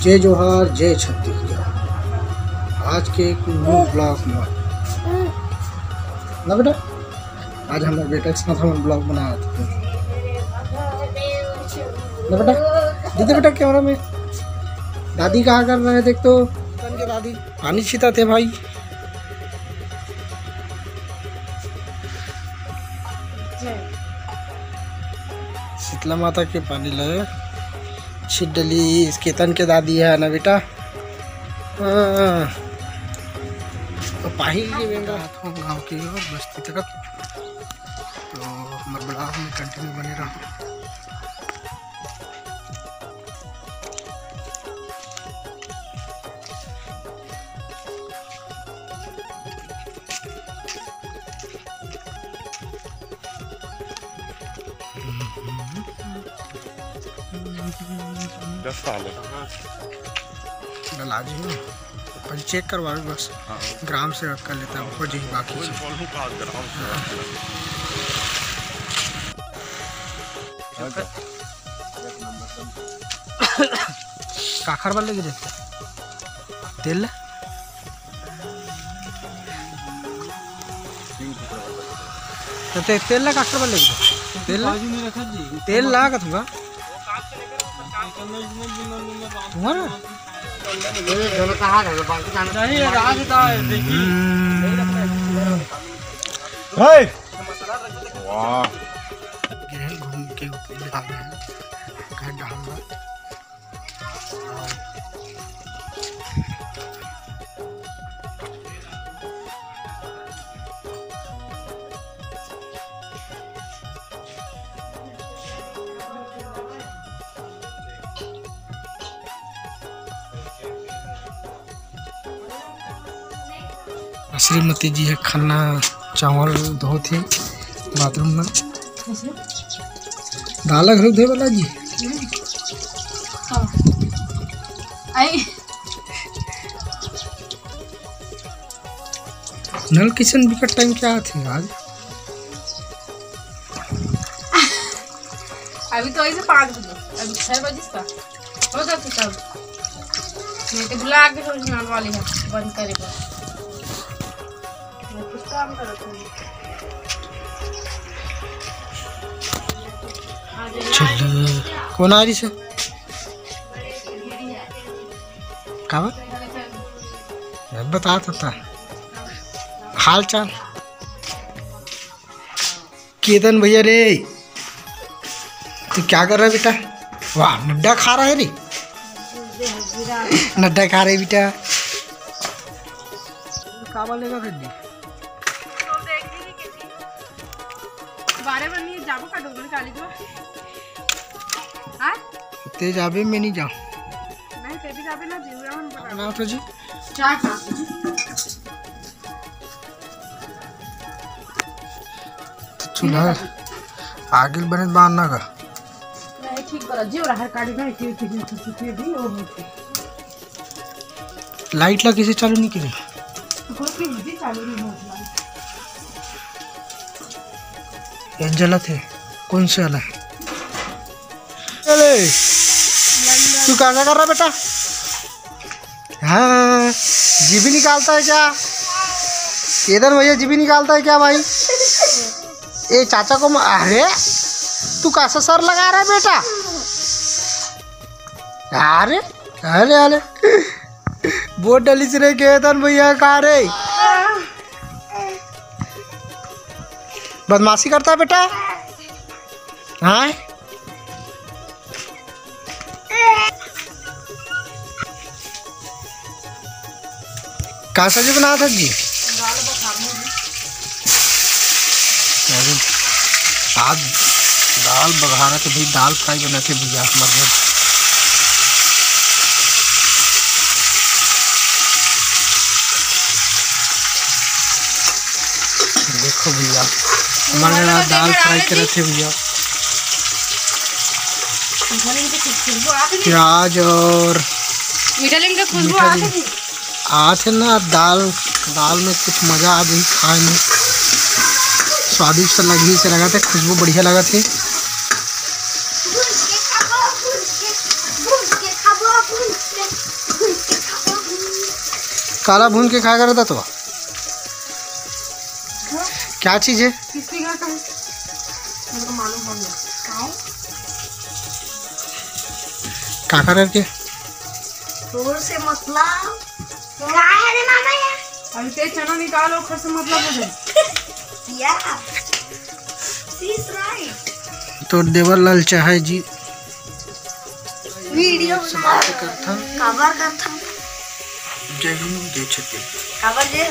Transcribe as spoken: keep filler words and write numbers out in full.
जय जोहार, जय छत्तीसगढ़। आज के एक न्यू ब्लॉग में ना बेटा, आज हमर बेटा के साथ हमन ब्लॉग बनात हन। ना बेटा, दीदी बेटा कैमरा में, दादी का कर रहा है देख तो। कन के दादी पानी छिता थे भाई। शीतला माता के पानी ले छिट डली केतन के दादी है ना बेटा। हाँ। तो पाही के बेंगा। गाँव की ओर बस्ती तक। तो हमर ब्लॉग में कंटिन्यू बने रहो। दस साल है। डला जी ना, पहले चेक करवा लो बस। हाँ। ग्राम सेवक कर लेता है, हो जाए बाकी कोई सब। बोलूँ का ग्राम सेवक। हाँ। काखर वाले गिरे तेल। तो ते-, तेल ला काखर बर लेके जा। तेल ला? तेल ला का तुमका? तुम्हारा? नहीं, राज का है, देखी। हम्म। हे! वाह। गिरहन घूम के ऊपर आ गए हैं। घर डालना। श्रीमती जी ह खाना चावल धोत हे बाथरूम में। दाल घलो धोए वाला जी। हाँ। आई। नल किशन बिकट टाइम के आत हे आज। अभी तो ऐसे पाँच बजे, अभी छः बजे का हो जाते सब। नहीं तो बुला के थोड़ी नल वाली है, बंद करे पर। मैं कुछ काम करत हूँ। चल, कौन आ रही से? का बा? मैं बता देता। हाल चाल। केतन भैया रे, तू क्या कर रहा है बेटा? वाह, नड्डा खा रहा है रे। नड्डा खा रहे बेटा। का बोलेगा फिर जी? बारे में नहीं जाबो का डोंगर काली को? हाँ? ते जाबे, मैं नहीं जाऊँ। नहीं, ते भी जाबे ना, जीवरा मन बता। ना तो जी। चाय खा। चूल्हा आगे बने बांधना का। नहीं, ठीक बरा, जीवरा हर काली नहीं, क्यों, क्यों, क्यों, क्यों, क्यों भी वो होती। लाइट ला किसे चालू नहीं करे? कोई भी मुझे चालू नहीं होता। ये जलत हे, कौन से वाला हे? अरे, तू कैसा कर रहा बेटा? हाँ, जीभी निकालता है क्या? केतन भैया जीभी निकालता है क्या भाई? ए चाचा को म-, अरे, तू कैसा सर लगा रहा है बेटा? अरे, अरे, अरे। बोत डलिस रे केतन भैया का रे? बदमाशी करता है बेटा? हाँ? का सब्जी बनावत हस जी? अरे, आज दाल बघारा के भी दाल फ्राई बनाथे भैया हमर घर। देखो भैया, हमर घर आज दाल फ्राई करत हे भैया। प्याज और मीठा नीम के खुशबू मीठा आथे नीम। जी। आथे ना दाल, दाल में कुछ मजा आ जाही खाए में, स्वादिष्ट लगही से लगत हे, खुशबू बढ़िया लगत हे। भूज के खाबो, भूज के, भूज के खाबो, भूज के। काला भून के खाए करत हस? क्या चीज है? किसके घर का है? मेरे को मालूम हो गया। का करके? तोर से मतलब? का है रे मामा यार? अभी ते चना निकालो, ओखर से मतलब हो जाए। या। She's right। तो देवरलाल चौहान जी वीडियो समाप्त करथन। काबर करथन? जय हिंद, जय छत्तीसगढ़। काबर जय